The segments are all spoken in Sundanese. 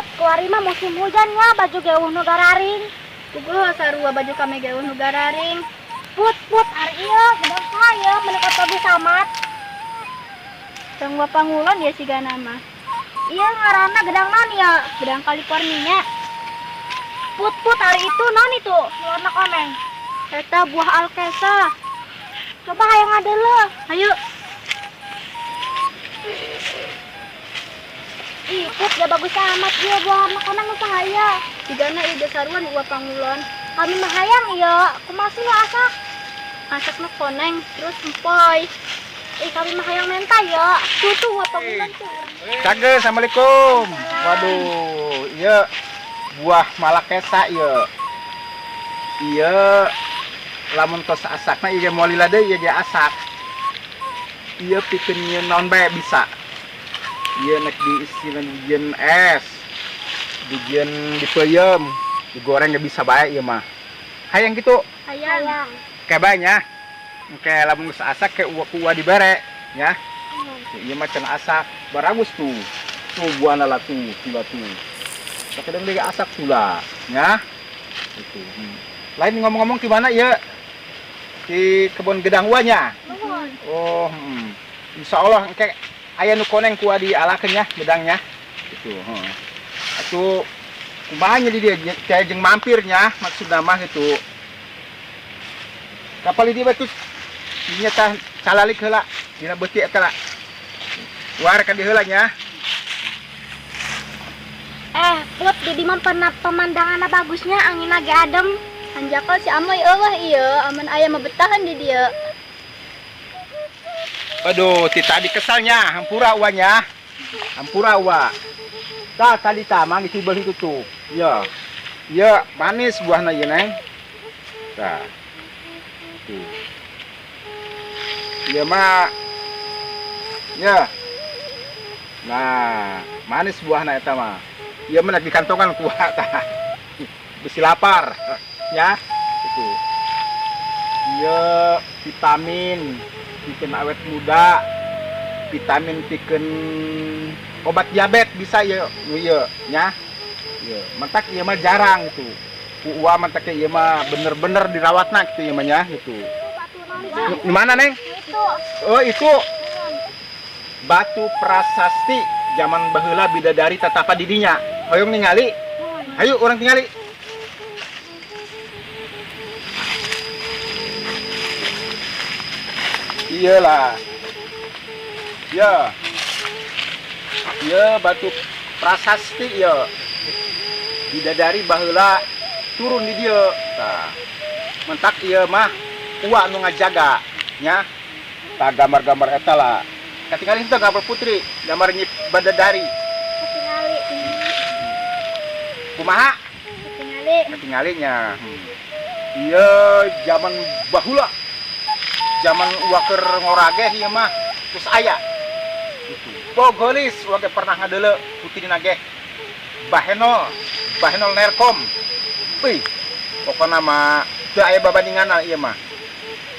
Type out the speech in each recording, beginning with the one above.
Put, kuari mah musim hujan ya, baju ge euweuh nu gararing. Puguh sarua baju kami ge euweuh nu gararing. Put, put, ari ieu gedang saha ieu meuni bagus amat. Tong pangulon ya sigana mah. Ieu ngaranna gedang naon ieu? Gedang California. Put, put, ari itu naon itu? Warna koneng. Eta buah alkesa. Coba hayang ngadeuleuh. Hayu. Ih, Put, ya bagus amat ieu buah warna koneng nu saha ieu? Sigana ieu ge sarua nu uap pangulon. Kami mah hayang ieu, kumaha sih nu asak? Asakna koneng terus empoy. Ih, kami mah hayang menta ieu. Tuh tuh uap pangulon tuh. Cage, assalamualaikum. Waduh, iya buah malakesa iya. Iya, lamun tos asakna ieu moal lila deui ieu ge asak. Iya pikeun nyieun naon bae bisa. Iya nek diisina dijieun es, dijieun dipeuyeum, digoreng ge bisa bae ieu mah. Hayang kitu. Hayang. Kayak bae nya. Engke lamun geus asak ke uwa ku uwa dibere nya. Ieu mah can asak, baragus tuh. Tuh buahna lah tuh, tula tuh. Sakedeung deui asak tula, nya. Itu. Lain ngomong-ngomong di mana ieu? Di kebun gedang uwa nya. Nuhun. Oh, Insya Allah engke aya nu koneng ku dialakeun nya gedangnya. Itu, heeh. Atuh kumaha nya di dieu teh jeung mampirnya maksudna mah gitu. Kapal di dieu tuh nya tah calalik heula dina beuti eta lah. War ka dieu heula nya. Put, di dieu mah pemandanganna bagusnya, anginna ge adem. Hanjakal si Amoy eueuh ieu, amun aya mah betahan di dieu. Aduh, ti tadi kesalnya, hampura uwa nya. Hampura uwa. Tah tadi tah mang itu beuli itu tuh. Iya. Iya, manis buahna ieu Neng. Tah. Tuh. Ieu mah ya. Nah, manis buahna eta mah. Ieu mah di kantongan ku tah. Besi lapar. Ya. Itu. Ieu vitamin pikeun awet muda, vitamin pikeun obat diabetes bisa ieu nu ieu nya. Ieu mentak ieu mah jarang gitu. Ku uwa mentak ieu mah bener-bener dirawatna gitu ieu mah nya gitu. Di mana Neng? Itu. Oh, itu batu prasasti zaman baheula bidadari tatapa di dinya. Hoyong ningali? Hayu urang tingali. Iyalah. Ya. Ya batu prasasti ya. Bidadari baheula turun di dieu. Tah. Mentak ieu mah uwa nu ngajaga nya. Tah gambar-gambar eta lah. Katingali henteu gambar putri, gambar nyi bidadari. Katingali. Kumaha? Katingali. Katingalinya. Ieu zaman baheula. Zaman uwa keur ngorageh ieu mah terus aya. Gitu. Bogolis uwa ge pernah ngadeuleu putrina ge. Bahenol, Bahenol Nerkom. Wih, pokona mah teu aya babandinganna ieu mah.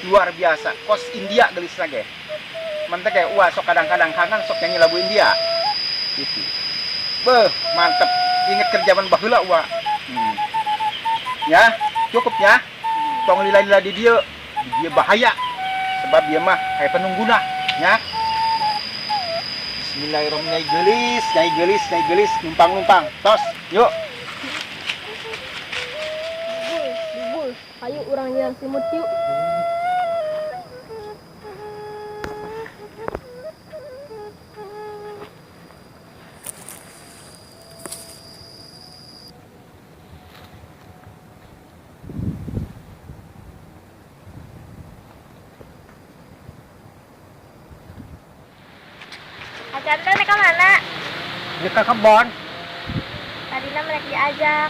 Luar biasa, kos India geulisna ge. Mentek ge uwa sok kadang-kadang kangen sok nyanyi lagu India. Gitu. Beuh, mantep. Inget keur zaman baheula uwa. Ya, cukup ya. Tong lila-lila di dieu. Di dieu bahaya. Sebab dia mah kayak penungguna, ya. Bismillahirrahmanirrahim. Nyai geulis, nyai geulis, nyai geulis, numpang-numpang. Tos, yuk. Bubul, bubul. Ayo urang jalan simut yuk. Acan teh ke mana? Ya ke kebon. Tadina mereka diajak,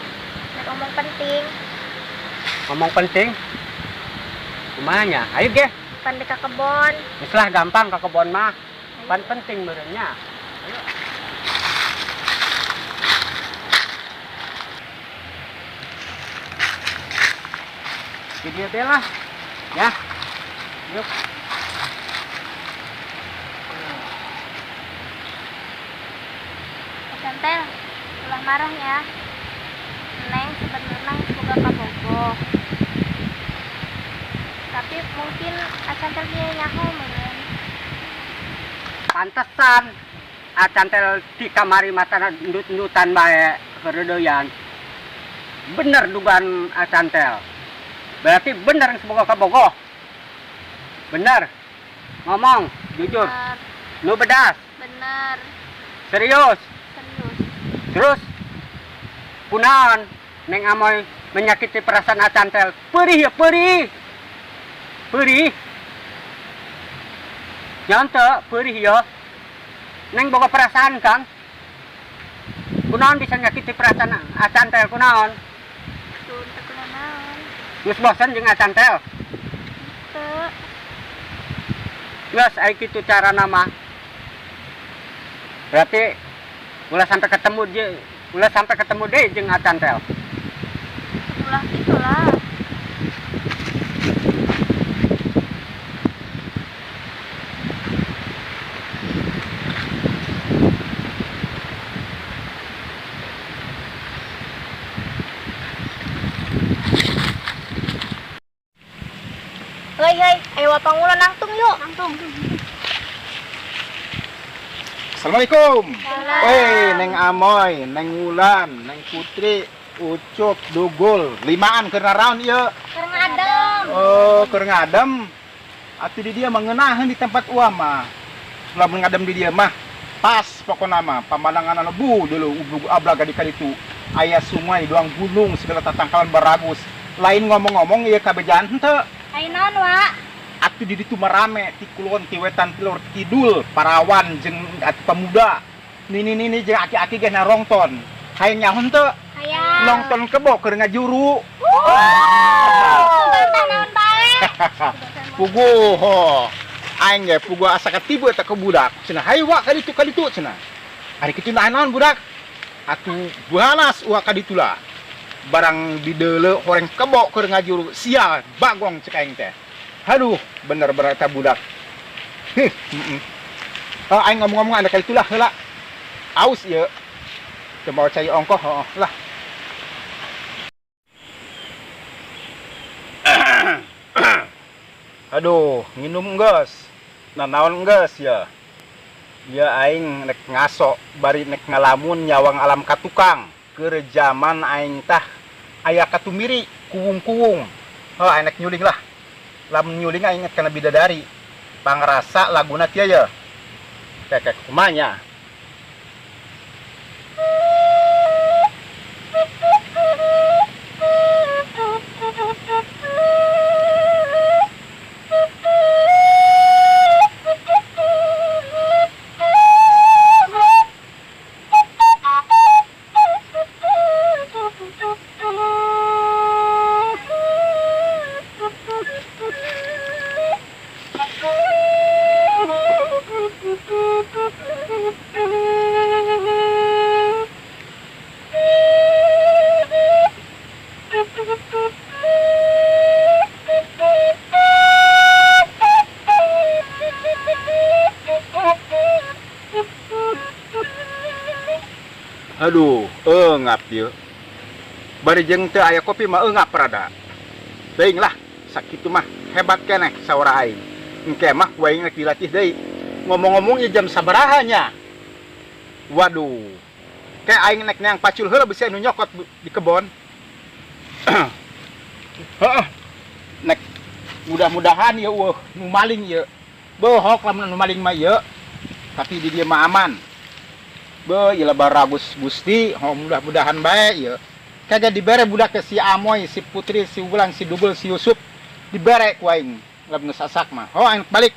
mereka ngomong penting. Ngomong penting? Kumaha nya? Ayo ge. Pan ke kebon. Geus lah gampang ke kebon mah. Pan penting meureunnya. Ayo. Di dieu teh lah. Ya. Yuk. Acan teh Ulah marah ya. Neng sebenarnya boga kabogoh. Tapi mungkin acan teh dia nyaho meureun. Pantesan acan teh di kamari matana endut-endutan bae keredoyan. Bener dugaan acan tel. Berarti bener geus boga kabogoh. Bener. Ngomong jujur. Bener, Nu bedas. Bener, Serius. Serius. Terus kunaon Neng Amoy menyakiti perasaan Acantel? Perih ya perih. Perih. Jangan teu perih ya. Neng boga perasaan kan? Kunaon bisa nyakiti perasaan Acantel, kunaon? Tuh, teu kunaon. Geus bosen jeung Acantel? Teu. Geus ai kitu carana mah. Berarti ulah sampai ketemu je, ulah sampai ketemu deh jeung Acantel. Ulah gitulah. Hei, hei, ayo pangulon nangtung yuk. Nangtung. Assalamualaikum. Salam. Weh, Neng Amoy, Neng Wulan, Neng Putri, Ucup, Dugul, limaan keur naraon ieu? Keur ngadem. Oh, keur ngadem. Atuh di dia mah ngeunaheun di tempat uang mah. Lamun ngadem di dia mah pas pokona mah pamandangan lebu dulu ublug ablag di kaditu. Aya sungai, doang gunung, segala tatangkalan baragus. Lain ngomong-ngomong ieu kabejaan henteu. Ayo naon, Wak? Atuh di ditu mah rame ti kulon, ti wetan, ti lor, ti kidul, parawan jeung atuh pemuda. Nini nini jeung aki-aki ge narongton. Hayang nyaho henteu? Hayang. Nongton kebo keur ngajuru. Sugan naon bae. Puguh ho. Aing ge puguh asa katibu eta ke budak. Cenah, "Hayu Wak ka ditu, ka ditu," cenah. Ari kitu naon budak? Atuh balas uak ka ditu lah. Barang dideuleu horeng kebo keur ngajuru, sial bagong cek aing teh. Aduh, bener-bener eta budak. Hih, heeh. Oh, aing ngomong-ngomong ada ka ditu lah heula. Aus ieu. Teu mau cai ongkoh, oh, lah. Aduh, nginum geus. Nanaon geus ya? Ya aing nek ngaso bari nek ngalamun nyawang alam katukang. Keur jaman aing tah aya katumiri kuwung-kuwung. Oh, aing nek nyuling lah. Lamun nyuling aing inget kana bidadari. Pangrasa laguna kieu ye. Kekek kumanya. Aduh, eungap ieu. Bari jeung teu aya kopi mah eungap rada. Teuing lah, sakitu mah hebat keneh saora aing. Engke mah ku aing rek dilatih deui. Ngomong-ngomong ieu jam sabaraha nya? Waduh. Kayak aing nek neang pacul heula bisi anu nyokot di kebon. Heeh. Nek mudah-mudahan ieu eueuh nu maling ieu. Bohok lamun nu maling mah ieu. Tapi di dieu mah aman. Be, ieu baragus Gusti, oh, mudah-mudahan bae ieu. Kagak dibere budak ke si Amoy, si Putri, si Wulan, si Dugul, si Yusuf dibere ku aing. Lamun geus asak mah. Oh, aing balik.